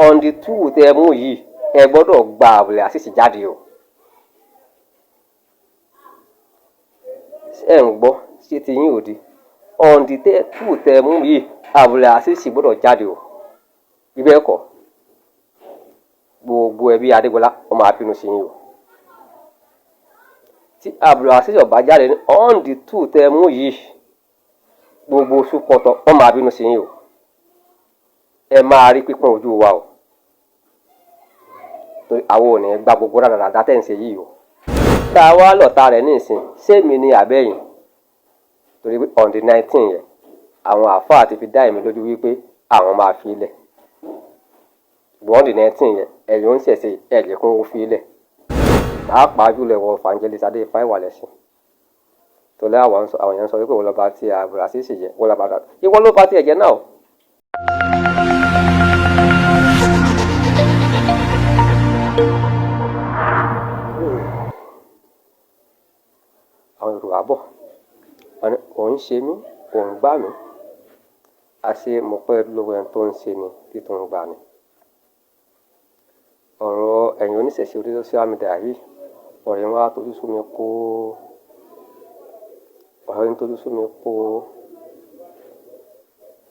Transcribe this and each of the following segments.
On the 2 tẹ́ ẹ mú yìí, ẹ gbọ́dọ̀ gba Abdulazeez jáde o. Ẹ ń gbọ́ ṣé ti yín òdi? On the 2 tẹ́ ẹ mú yìí, Abdulazeez gbọ́dọ̀ jáde o. Bí bẹ́ẹ̀ kọ́, gbogbo ẹbí Adégbọlá wọ́n máa bínú sí yín o. Tí Abdulazeez ó bá jáde ní on the 2 tẹ́ ẹ mú yìí, gbogbo supọ̀tọ̀ wọ́n máa bínú sí yín o. Ẹ máa rí pípọ́n ojú wa o, torí àwọn ò ní gba gbogbo rádaràda tẹ̀ ń ṣe yìí o. Tá a wá lọ̀tá rẹ̀ ní ìsìn, sẹ́mi ni àbẹ́yìn? Torí pé on the 19 yẹn, àwọn àáfàá ti fi dá èmi lójú wípé àwọn máa fi ilẹ̀. Ṣùgbọ́n on the 19 yẹn, ẹ̀yin ó ń ṣẹ̀ṣẹ̀ ẹ̀jẹ̀ kún ó fi ilẹ̀. Pàápàá jùlọ ìwọ Evangelist Adéifá Ìwàlẹ̀sìn. Torí àwọn èèyàn sọ wípé wọ́n lọ bá ti Abdulazeez jẹ́, wọ́n lọ bá ìwọ ló bá ti ẹ̀jẹ̀ náà o. Àwọn Yorùbá bọ̀, wọ́n ní òun ń ṣe mí, òun gbá mi. Àṣé mo pẹ́ lówó ẹni tó ń ṣe ni tí tó ń gbà ni. Ọ̀rọ̀ ẹ̀yin oníṣẹ̀ṣe orí social media yìí, ọ̀rọ̀ yẹn wá tojú sú mi kó, ọ̀rọ̀ yẹn tojú sú mi kó.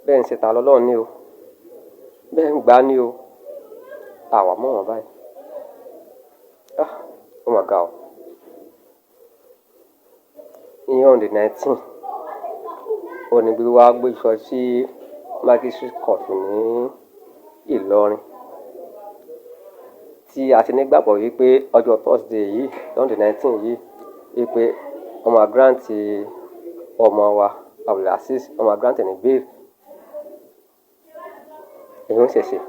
Bẹ́ẹ̀ ń ṣe ta lọ́lọ́run ní o, bẹ́ẹ̀ ń gbá ní o. Àwa mọ̀ wọ́n báyìí. Ah, oh my God. Ní on the 19, ó ní gbé wá gbé sọ sí Magistrate Court ní Ìlọrin. Tí a ti nígbàgbọ́ wípé ọjọ́ Thursday yìí, on the 19 yìí, wípé wọ́n máa grant ọmọ wa Abdulazeez, wọ́n máa grant ní bail. Ẹ̀yin ó ṣẹ̀ṣẹ̀,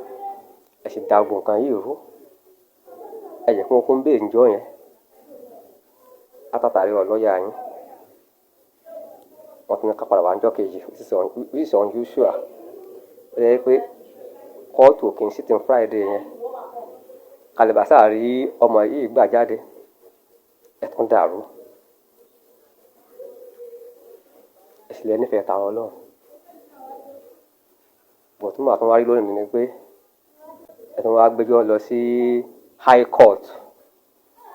ẹ sì da gbogbo nǹkan yìí rú. Ẹ jẹ́ kí wọ́n kún bail ńjọ́ yẹn. Látàtàrí ọlọ́yà yín. Wọ́n tún ní ká padà wá ńjọ́ kejì, which is unusual. Ó jẹ́ pé kóòtù ò kí ń sit on Friday yẹn. Kàlẹ́bàṣà rí ọmọ yìí gbà jáde. Ẹ tún dàrú. Ẹ sì lẹ nífẹ̀ẹ́ ta Ọlọ́run. Bọ̀ tí màá tún wá rí lónìí ni pé ẹ tún wá gbẹ́jọ́ lọ sí High Court.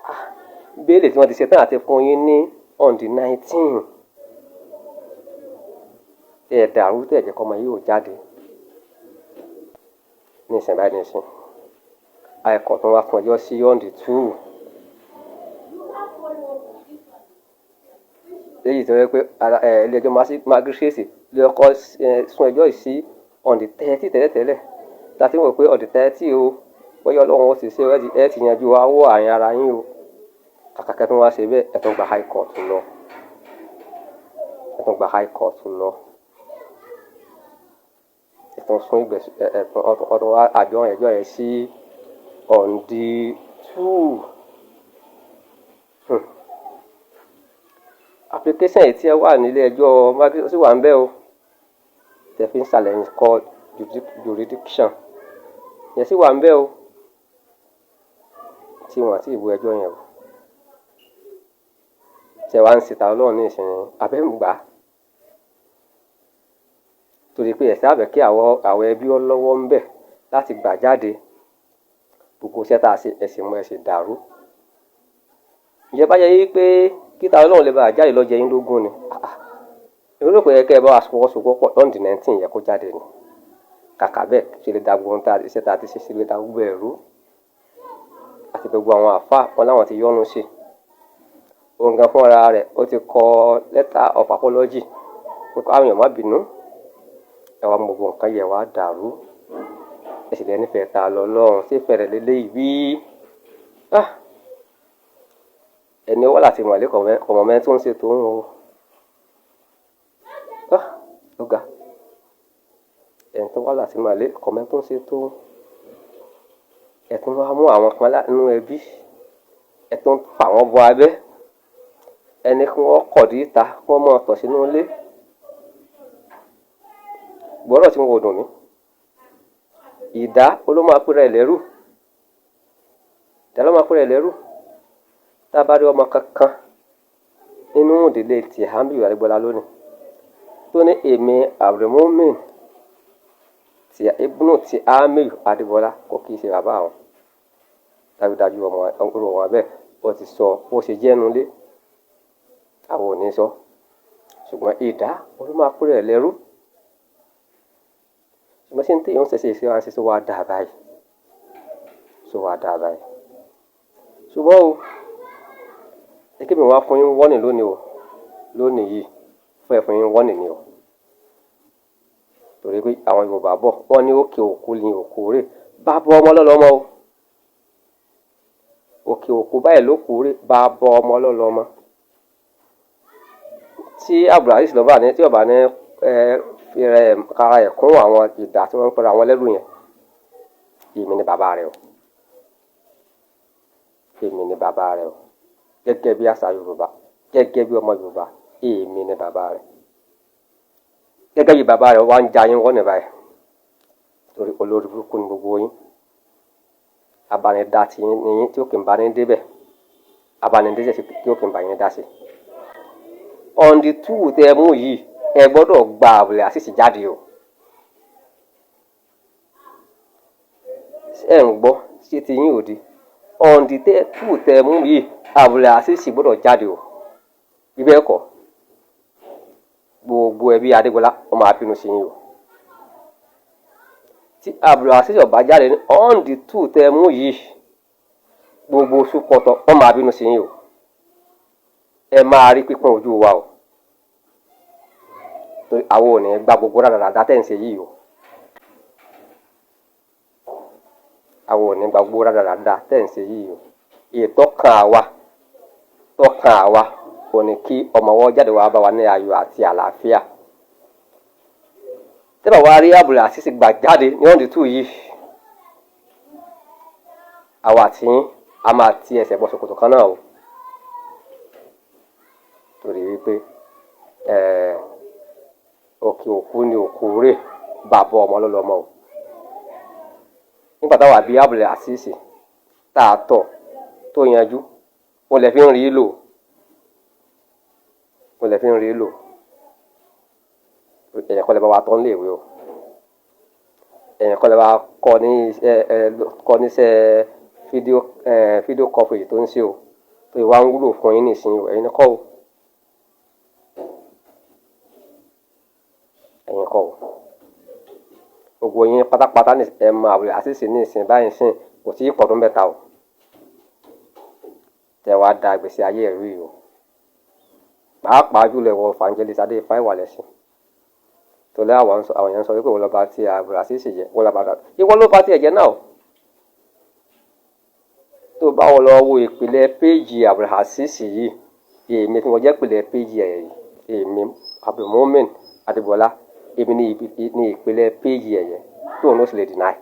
Ah, béèlì tí wọ́n ti ṣe tán àti fún yín ní on the 19. Tẹ́ ẹ dàrú, tẹ́ ẹ jẹ́ kí ọmọ yìí ó jáde. Ní ìsìn báyìí ní ìsìn, High Court tún wá fún ẹjọ́ sí on the 2. Léyìí tó jẹ́ pé ilé ẹjọ́ Magistrate ló kọ́ sún ẹjọ́ yìí sí on the 30 tẹ́lẹ̀tẹ́lẹ̀. Ta tí ń wò pé on the 30 o, bóyá Ọlọ́run ó ti ṣe ẹ ti yanjú áwọ̀ àárín ara yín o. Kàkà kẹ́ tún wá ṣe bẹ́ẹ̀, ẹ tún gba High Court lọ. Ẹ tún gba High Court lọ. Ẹ tún sún ìgbésí, ẹ tún, wọ́n tún wá àjọ ẹjọ́ yẹn sí on the 2. Application yìí tí ẹ wà nílé ẹjọ́ Magistrate sì wà níbẹ̀ o. Tẹ fi ń challenge court jurisdiction. Ìyẹn sì wà níbẹ̀ o. Tí wọ́n àti ìbò ẹjọ́ yẹn o. Ṣé wàá ń ṣe ta Ọlọ́run ní ìsìn abẹ́ ń gbà? Torí pé ẹ̀sẹ̀ àbẹ̀ kí àwọn ẹbí ọ lọ́wọ́ ń bẹ̀ láti gbà jáde. Gbogbo iṣẹ́ tá a ṣe, ẹ̀sìn mú ẹ̀sìn dàrú. Ǹjẹ́ bá yẹ yí pé kí ta Ọlọ́run lè bá jáde lọ jẹ yín lógún ni? Èmi rò pé kí ẹ bá wa fọwọ́sowọ́pọ̀ on the 19 yẹn kó jáde ni. Kàkà bẹ́ẹ̀ ṣe lè da gbogbo ohun tá iṣẹ́ tá a ti ṣe ṣe lè da gbogbo ẹ̀rú. Àti gbogbo àwọn àlfáà wọn láwọn ti yọ́nú sí. Òun gan fún ara rẹ̀, ó ti kọ letter of apology pé káwọn èèyàn má bínú. Ẹ wá mú gbogbo nǹkan yẹn wá dàrú. Ẹ sì lẹ nífẹ̀ẹ́ ta lọ́lọ́run. Ṣé ìfẹ́ rẹ̀ lélẹ́yìí bí? Ah! Ẹni ó wá láti mọ̀lé kọ̀mọ̀ mẹ́ni tó ń ṣe tòun o. Ah! Ó ga. Ẹni tó wá láti mọ̀lé kọ̀mọ̀ mẹ́ni tó ń ṣe tóun. Ẹ tún wá mú àwọn kan nínú ẹbí. Ẹ tún fà wọ́n bọ abẹ́. Ẹni kí wọ́n kọ̀dí ìta, kí wọ́n máa tọ̀ sínú ilé. Gbọ́dọ̀ tí wọn ò dùn mí. Ìdá ló máa pera ẹ̀ lẹ́rú. Ìdá ló máa pera ẹ̀ lẹ́rú. Tá a bá rí ọmọ kankan nínú ìdílé Tìhámíyù Adégbọlá lónìí tó ní èmi Abdulmumin Tí Ibnu tí Amiyu Adébọlá kò kì í ṣe bàbá àwọn. Dájúdájú ọmọ ọrọ wọn bẹ́ẹ̀ ó ti sọ bó ṣe jẹ́nu lé, àwọn ò ní sọ. Ṣùgbọ́n ìdá olómákúrẹ̀ rẹ̀ lẹ́rú. Ṣùgbọ́n ṣé ní téèyàn ń ṣẹ̀ṣẹ̀ ṣe wá ń ṣe sọ wá dà báyìí, sọ wá dà báyìí. Ṣùgbọ́n o, ẹ kí mi wá fún yín wọ́nì lónìí o, lónìí yìí fún ẹ fún yín wọ́nì ni o. Torí pé àwọn Yorùbá bọ̀, wọ́n ní òkè òkú ni òkú rè, bá bọ́ ọmọ lọ́lọ́mọ o. Òkè òkú báyìí ló kú rè, bá bọ́ ọmọ lọ́lọ́mọ. Tí Abdulaziz lọ́ba ní tí ọba ní ẹ fi rẹ kára ẹ̀ kún àwọn ìdá tí wọ́n ń pera àwọn lẹ́rú yẹn, èmi ni bàbá rẹ o. Èmi ni bàbá rẹ o. Gẹ́gẹ́ bí àṣà Yorùbá, gẹ́gẹ́ bí ọmọ Yorùbá, èmi ni bàbá rẹ. Gẹ́gẹ́ bí bàbá rẹ wá ń ja yín wọ́n ní báyìí. Torí olórí burúkú ni gbogbo yín. Abanidá ti yín ni yín tí ó kì í bá ní débẹ̀. Abanidé tí ó kì í bá yín dá sí. On the 2 tẹ mú yìí, ẹ gbọ́dọ̀ gba Abdulaziz jáde o. Ẹ ń gbọ́ ṣé ti yín ò di. On the 2 tẹ mú yìí, Abdulaziz gbọ́dọ̀ jáde o. Bí bẹ́ẹ̀ kọ́, gbogbo ẹbí Adégbọlá wọ́n máa bínú sí yín o. Tí Abdulaziz ó bá jáde ní on the 2 tẹ mú yìí, gbogbo supọ̀tọ̀ wọ́n máa bínú sí yín o. Ẹ máa rí pípọ́n ojú wa o. Torí àwọn ò ní gba gbogbo rádaràda tẹ̀ ń ṣe yìí o. Àwọn ò ní gba gbogbo rádaràda tẹ̀ ń ṣe yìí o. Ètò kan àwa, tó kan àwa kò ní kí ọmọ wọn jáde wá bá wa ní ayọ̀ àti àlàáfíà. Tẹ́ bá wá rí Abdulaziz gbà jáde ní on the 2 yìí, àwa àti yín a máa ti ẹsẹ̀ bọ ṣòkòtò kan náà o. Torí wípé òkè òkú ni òkú rè, bàbá ọmọ lọ́lọ́mọ o. Nígbà táwa bí Abdulaziz tá a tọ̀ tó yanjú, wọ́n lè fi ń rí lò. Wọ́n lè fi ń rí lò. Ẹ̀yàn kọ́ lè bá wa tọ́ nílé ìwé o. Ẹ̀yàn kọ́ lè bá kọ́ ní kọ́ níṣẹ́ fídíò, fídíò coverage tó ń ṣe o. Tó ìwà ń wúlò fún yín nísìnyí o, ẹ̀yin kọ́ o. Ẹ̀yin kọ́ o. Gbogbo yín pátápátá ní ẹ mọ Abdulaziz ní ìsìn báyìí sìn kò tí ì pọ̀dún mẹ́ta o. Tẹ wá da ìgbésí ayé ẹ̀rú yìí o. Pàápàá jùlọ ìwọ Evangelist Adéifá Ìwàlẹ̀sìn. Torí àwọn èèyàn sọ wípé wọ́n lọ bá ti Abdulaziz jẹ́, wọ́n lọ bá ta. Ìwọ ló bá ti ẹ̀jẹ̀ náà o. Tó bá wọ́n lọ wo ìpìlẹ̀ péjì Abdulaziz yìí, èmi tí mo jẹ́ ìpìlẹ̀ péjì ẹ̀ yìí, èmi Abdulmumin Adébọlá, èmi ní ìpìlẹ̀ péjì ẹ̀ yẹn tó òun ló sì lè deny.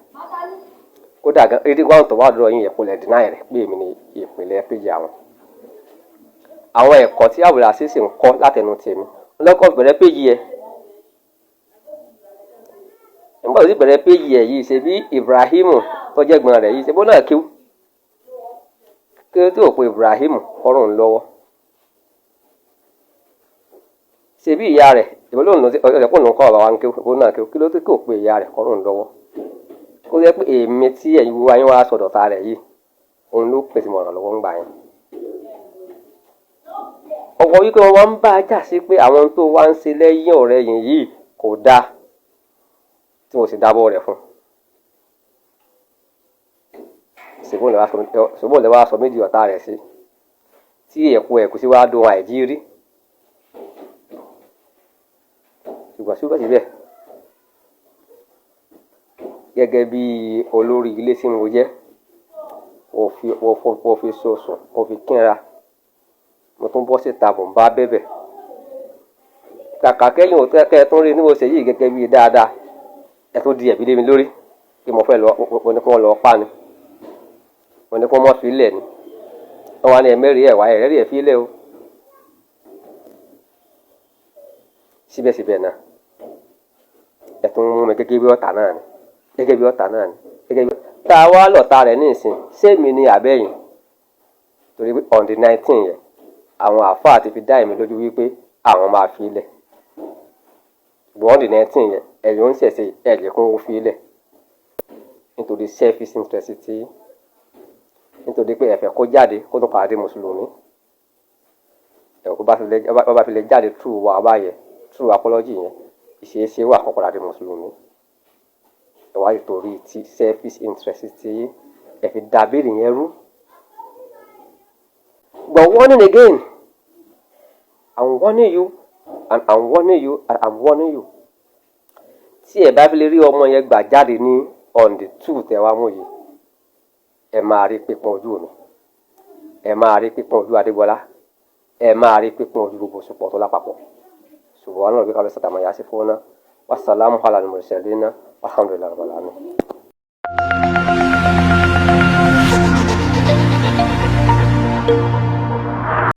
Kódà gan, rédíò àwọn tó wà lọ́dọ̀ yín yẹn kò lè deny rẹ̀ pé èmi ní ìpìlẹ̀ péjì àwọn. Àwọn ẹ̀kọ́ tí Abdulaziz ń kọ́ látẹnu tèmi lọ́kọ̀ bẹ̀rẹ̀ péjì ẹ̀. Nígbà tó ti bẹ̀rẹ̀ péjì ẹ̀ yìí, ṣe bí Ibrahim tó jẹ́ ẹ̀gbọ́n rẹ̀ yìí, ṣe bó náà kíw. Kí ló tó pe Ibrahim kọ́rùn lọ́wọ́. Ṣe bí ìyá rẹ̀, ìbò lóun ló ti ọ̀sẹ̀ kó lóun kọ́ bàbá wa ń kíw, ìbò náà kíw. Kí ló tó pe ìyá rẹ̀ kọ́rùn lọ́wọ́. Ó jẹ́ pé èmi tí ẹ̀yin wo ayé wa sọ̀dọ̀ ta rẹ̀ yìí, òun ló pèsè mọ̀ràn lọ́wọ́ ń gbà yẹn. Ọ̀pọ̀ wípé wọ́n ń bá a jà sí pé àwọn tó wá ń ṣe lẹ́yìn ọ̀rẹ́ yìí yìí kò dáa, tí mo sì dábọ̀ rẹ̀ fún. Ṣùgbọ́n lè wá sọ méjì ọ̀tá rẹ̀ sí. Tí ẹ̀kú ẹ̀kú sí wá dùn àìjírí. Ṣùgbọ́n síbẹ̀síbẹ̀, gẹ́gẹ́ bí olórí ilé tí mo jẹ́, mo fi sosùn, mo fi kínra, mo tún bọ́ síta mò ń bá bẹ̀bẹ̀. Kàkà kẹ́yìn ò kẹ́ ẹ tún rí ní mo ṣe yìí gẹ́gẹ́ bí dáadáa, ẹ tún di ẹ̀bí lé mi lórí pé mo fẹ́ lọ, mo ní kí wọ́n lọ pa ni. Mo ní kí wọ́n mọ́ fi lẹ̀ ni. Wọ́n wá ní ẹ̀mẹ́rì ẹ̀ wá, ẹ̀rẹ́rì ẹ̀ fi lẹ̀ o. Síbẹ̀síbẹ̀ náà, ẹ tún mú mi gẹ́gẹ́ bí ọ̀tá náà ni. Gẹ́gẹ́ bí ọ̀tá náà ni. Gẹ́gẹ́ bí tá a wá lọ̀tá rẹ̀ ní ìsìn, ṣé èmi ni àbẹ́yìn? Torí pé on the 19 yẹn, àwọn àáfàá ti fi dá èmi lójú wípé àwọn máa fi lẹ̀. Ṣùgbọ́n on the 19 yẹn, ẹ̀yin ó ń ṣẹ̀ṣẹ̀ ẹ̀ jẹ́ kó fi lẹ̀. Nítorí selfish interest tí, nítorí pé ẹ fẹ́ kó jáde, kó tún padà di mùsùlùmí. Ẹ̀ kó bá fi lè jáde through wa báyẹn, through apology yẹn, ìṣeéṣe wà kó padà di mùsùlùmí. Ẹ wá torí ti selfish interest tí ẹ fi da bail yẹn rú. But warning again, I'm warning you and I'm warning you and I'm warning you, tí ẹ bá fi lè rí ọmọ yẹn gbà jáde ní on the 2 tẹ wá mú yìí, ẹ máa rí pípọ́n ojú mi, ẹ máa rí pípọ́n ojú Adégbọlá, ẹ máa rí pípọ́n ojú gbogbo support lápapọ̀. Ṣùgbọ́n náà bí kálọ̀ sàtàmọ́ yà sí fún náà. Wasalaamu ala al-mursalina, walhamdulillahi rabbil alamin.